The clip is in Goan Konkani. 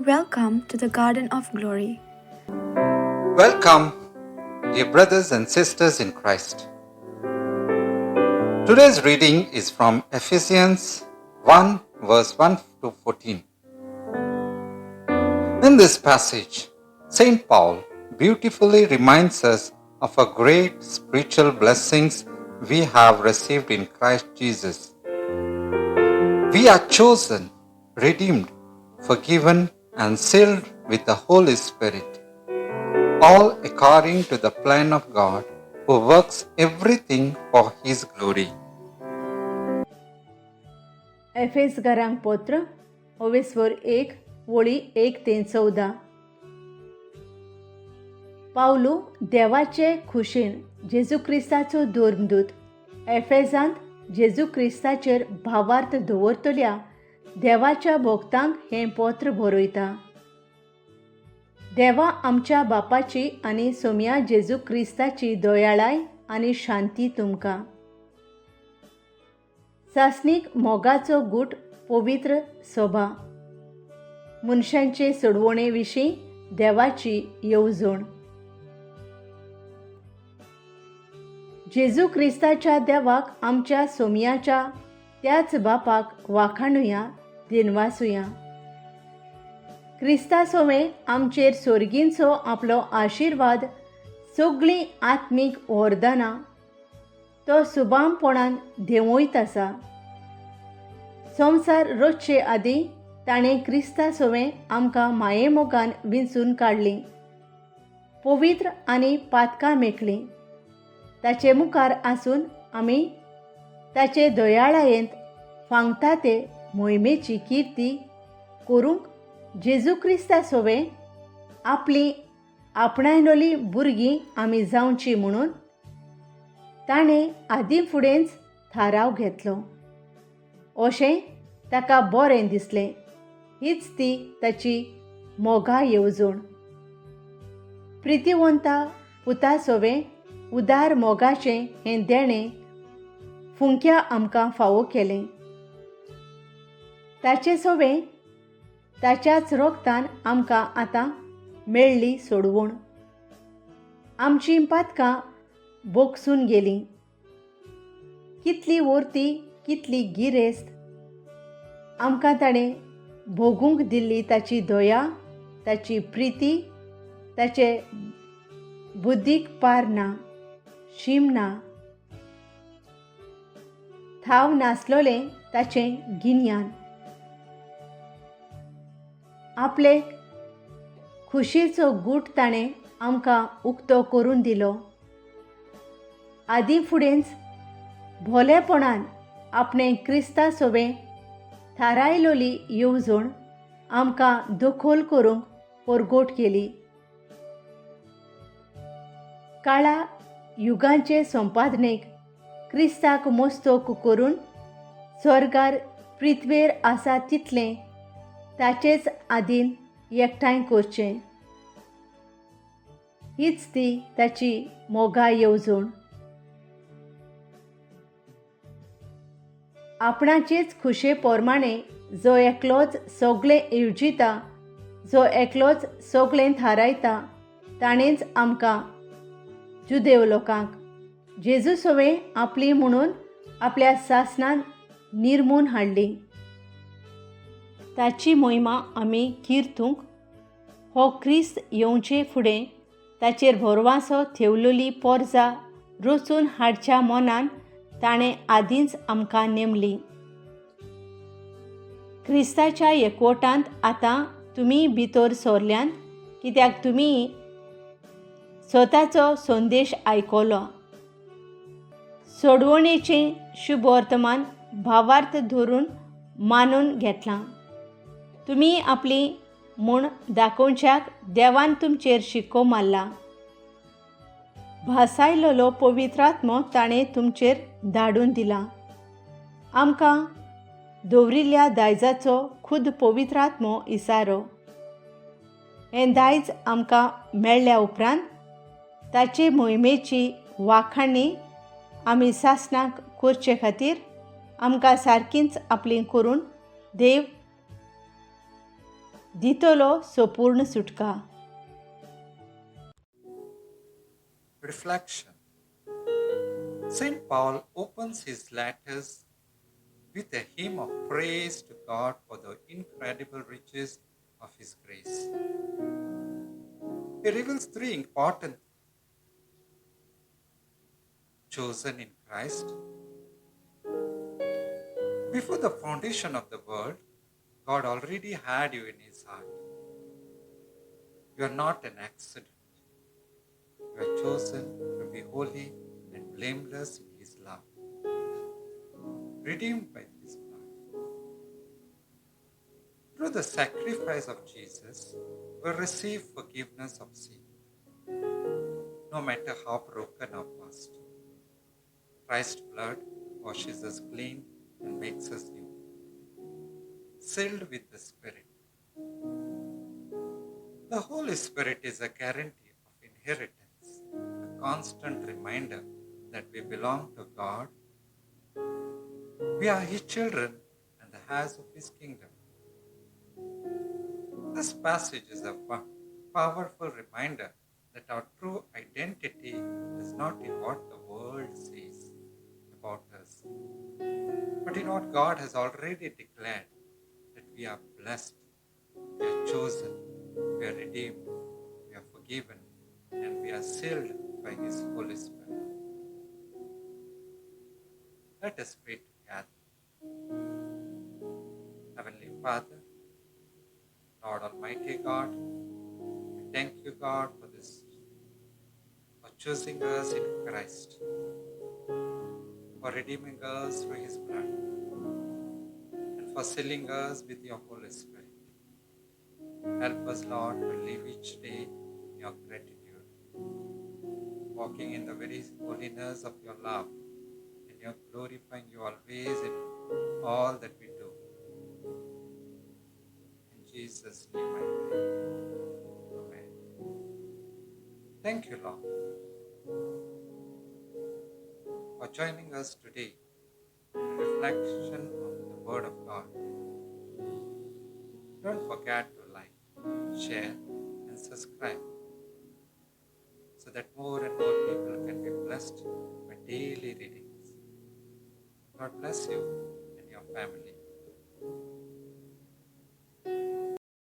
Welcome to the Garden of Glory. Welcome, dear brothers and sisters in Christ. Today's reading is from Ephesians 1, verse 1 to 14. In this passage, St. Paul beautifully reminds us of a great spiritual blessings we have received in Christ Jesus. We are chosen, redeemed, forgiven, and sealed with the Holy Spirit, all according to the plan of God who works everything for His glory. एफेसघरांक पत्र ओवेस्वर 1 वळी 1 ते 14. पावलू देवाचे खुशेन जेजू क्रिस्ताचो धर्मदूत एफेजांत जेजू क्रिस्ताचेर भावार्थ दवरतल्या देवाच्या भोक्तांक हें पत्र बरयता. देवा आमच्या बापाची आनी सोम्या जेजू क्रिस्ताची दयाळाय आनी शांती तुमकां. सासणीक मोगाचो गूट पवित्र सोभा मनशांचे सोडवणे विशीं देवाची येवजण. जेजू क्रिस्ताच्या देवाक आमच्या सोमयाच्या त्याच बापाक वाखाणुया, दिनवासुया. क्रिस्ता सोवे आमचेर सोर्गींचो आपलो आशिर्वाद, सगळीं आत्मीक वरदानां तो सुबामपणान देंवयत आसा. संवसार रचचे आदीं ताणें क्रिस्ता सोवे आमकां मायेमोगान विंचून काडलीं, पवित्र आनी पातकां मेकलीं. ताचे मुखार आसून आमी ताचे दयाळायेंत फांगता ते मोहिमेची किर्ती करूंक जेजू क्रिस्ता सोवे आपली आपणायलोली भुरगीं आमी जावची म्हणून ताणें आदीं फुडेंच थाराव घेतलो. अशें ताका बरें दिसलें. हीच ती ताची मोगा येवजण. प्रितीवंता पुता सोवे उदार मोगाचें हें देणें फुंक्या आमकां फावो केलें. ताचे सोवे ताच्याच रोगतान आमकां आतां मेळ्ळी सोडवण. आमचीं पातकां बोगसून गेलीं. कितली वर्ती, कितली गिरेस्त आमकां ताणें भोगूंक दिल्ली ताची दया, ताची प्रिती, ताचे बुद्दीक पार ना, शीम ना, थाव नासलोलें ताचें गिन्यान. आपले खुशयेचो गूट ताणें आमकां उक्तो करून दिलो. आदीं फुडेंच भोलेपणान आपणें क्रिस्ता सोवे थारायलोली येवजण आमकां दखल करूंक परगोट केली. काळा युगांचे संपादनेक क्रिस्ताक मोस्तोक करून स्वर्गार पृथ्वेर आसा तितलें ताचेच आदीन एकठांय करचें. हीच ती ताची मोगा येवजण. आपणाचेच खुशे प्रमाणे जो एकलोच सगळें येवजिता, जो एकलोच सगळें थारायता, ताणेंच आमकां जुदेव लोकांक जेजू सोवे आपली म्हणून आपल्या सासणान निर्मून हाडली. ताची मोहिमा आमी किर्तूंक हो क्रिस्त येवचे फुडें ताचेर भरवासो थेवलोली पोरजा रचून हाडच्या मनान ताणें आदींच आमकां नेमली. क्रिस्ताच्या एकवटांत आतां तुमी भितर सरल्यात, कित्याक तुमी स्वताचो संदेश आयकलो. सोडवणेचें शुभवर्तमान भावार्थ धरून मानून घेतलां. तुमी आपली म्हूण दाखोवच्याक देवान तुमचेर शिक्को मारला. भासायलोलो पवित्रात्मो ताणें तुमचेर धाडून दिला. आमकां दवरिल्ल्या दायजाचो खुद पवित्रात्मो इसारो. हें दायज आमकां मेळ्ळ्या उपरांत ताचे मोहिमेची वाखाणी आमी सासणाक करचे खातीर आमकां सारकींच आपलीं करून देव दितलो सोपूर्ण सुटका. Reflection. St. Paul opens his letters with a hymn of praise to God for the incredible riches of his grace. He reveals three important chosen in Christ. Before the foundation of the world, God already had you in his heart. You are not an accident. You are chosen to be holy and blameless in his love, redeemed by his blood. Through the sacrifice of Jesus, we receive forgiveness of sin, no matter how broken our past. Christ's blood washes us clean and makes us new, sealed with the Spirit. The Holy Spirit is a guarantee of inheritance, a constant reminder that we belong to God. We are His children and the heirs of His kingdom. This passage is a powerful reminder that our true identity is not in what the world says about us, but in what God has already declared, that we are blessed, we are chosen, we are redeemed, we are forgiven, and we are sealed by His Holy Spirit. Let us pray together. Heavenly Father, Lord Almighty God, we thank you, God, for this, for choosing us in Christ, for redeeming us through His blood, and for sealing us with your Holy Spirit. Help us, Lord, to live each day in your gratitude, walking in the very holiness of your love, and your glorifying you always in all that we do. In Jesus' name I pray. Amen. Thank you, Lord, for joining us today in reflection of the Word of God. Don't forget to like, share, and subscribe so that more and more people can be blessed by daily readings. God bless you and your family.